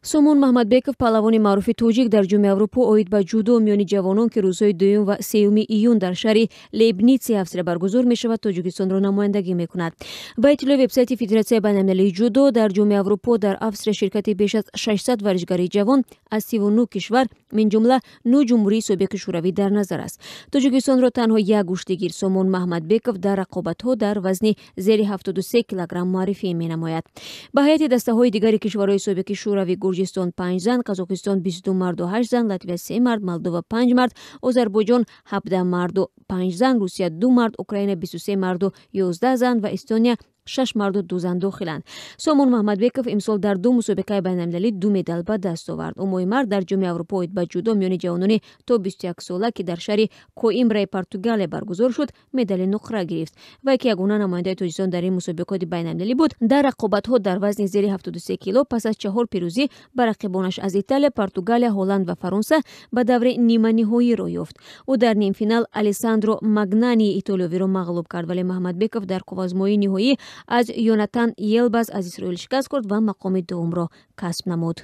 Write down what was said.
Сомон Маҳмадбеков, паҳлавони маъруфи тоҷик, дар Ҷоми Аврупо оид ба ҷудо миёни ҷавонон, ки рӯзҳои 2 ва 3 июн дар шаҳри Лейбници Австрия баргузор мешавад, Тоҷикистонро намояндагӣ мекунад. Ба иттилои вебсайти Федератсияи байналмилалии ҷудо, дар Ҷоми Аврупо дар Австрия ширкати беш аз 600 варзишгари ҷавон аз 39 кишвар, мин ҷумла 9 ҷумҳурии собиқи Шӯравӣ, дар назар аст. Тоҷикистонро танҳо як гӯштигир, Сомон Маҳмадбеков, дар рақобатҳо дар вазни зери 73 килограмм муаррифӣ менамояд. Ба ҳайати дастаҳои дигари кишварҳои собиқи Шӯравӣ Гурҷистон 5 зан, Қазоқистон 22 марду 8 зан, Латвия 3 мард, Молдова 5 мард, Озарбойҷон 17 марду 5 зан, Русия 2 мард, Украина 23 марду 11 зан ва Эстония 6 марду 2 зан дохиланд. Сомон Маҳмадбеков имсол дар ду мусобиқаи байналмилалӣ ду медал ба даст овард. Ӯ моҳи март дар Ҷоми Аврупо оид ба ҷудо миёни ҷавонони то 21 сола, ки дар шаҳри Коимбраи Португалия баргузор шуд, медали нуқра гирифт. Вай, ки ягона намояндаи Тоҷикистон дар ин мусобиқоти байналмилалӣ буд, дар рақобатҳо дар вазни зери 73 кило пас аз чаҳор пирӯзӣ ба рақибонаш аз Италия, Португалия, Ҳолланд ва Фаронса ба даври ниманиҳоӣ роҳ ёфт. Ӯ дар нимфинал Алессандро Магнании итолиёвиро мағлуб кард, вале Маҳмадбеков дар қувваозмоии ниҳоӣ аз Йонатан Елбаз аз Исроил шикаст хӯрд ва мақоми дуввумро касб намуд.